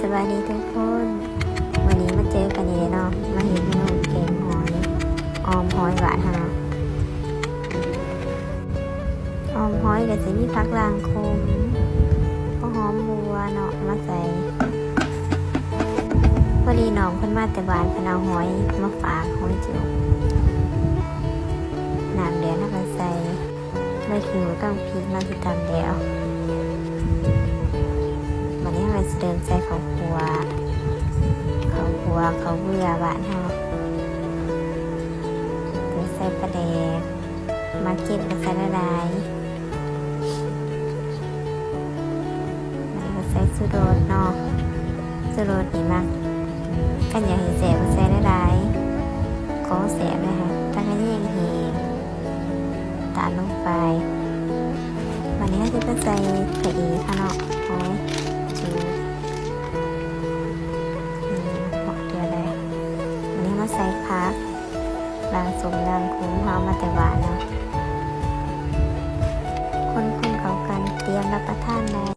ສະບາຍດີທຸກຄົນ, ມື້ນີ້ມາເຈີກັນອີກແລ້ວເນາະ, ມາເຮັດເມນູແກງຫອຍ ອອມຫອຍຫວານເຮົາເນາະ. ອອມຫອຍກໍຊິມີຜັກລາງຂົມ, ຫົວຫອມບົວເນາະ ມາໃສ່. ພໍດີນ້ອງເພິ່ນມາແຕ່ບ້ານ ເພິ່ນເອົາຫອຍມາຝາກ, ຫອຍຈູບ. ນ້ຳເດືອດ ເຮົາກໍໃສ່ ໃບຂີ້ຫູ ກັບພິກ ເຮົາຊິຕຳແລ້ວ. ບັດນີ້ເຮົາກໍຊິເລີ່ມໃສ່ເຂົ້າຂົ້ວ, ເຂົ້າຂົ້ວ ເຂົ້າເບືອບ້ານເຮົາ, ແລ້ວໃສ່ປາແດກ, ມັກເຄັມກໍໃສ່ຫຼາຍໆ. ແລ້ວກໍໃສ່ຊູລົດເນາະ, ຊູລົດນີ້ມັກ ຄັນຢາກໃຫ້ແຊບກໍໃສ່ຫຼາຍໆ, ຂອງແຊບເລີຍ ທັງກະແຍງແຫ້ງ ຕາມລົງໄປ. ບັດນີ້ເຮົາຊິມາໃສ່ພະເອກເຮົາເນາະ, ຫອຍຈູບ ອືມ ເດືອດແລ້ວ. ບັດນີ້ເຮົາມາໃສ່ຜັກ ລາງສົມລາງຂົມ ເຮົາເອົາມາແຕ່ບ້ານເນາະ, ຄົນໆເຂົ້າກັນ ຕຽມຮັບປະທ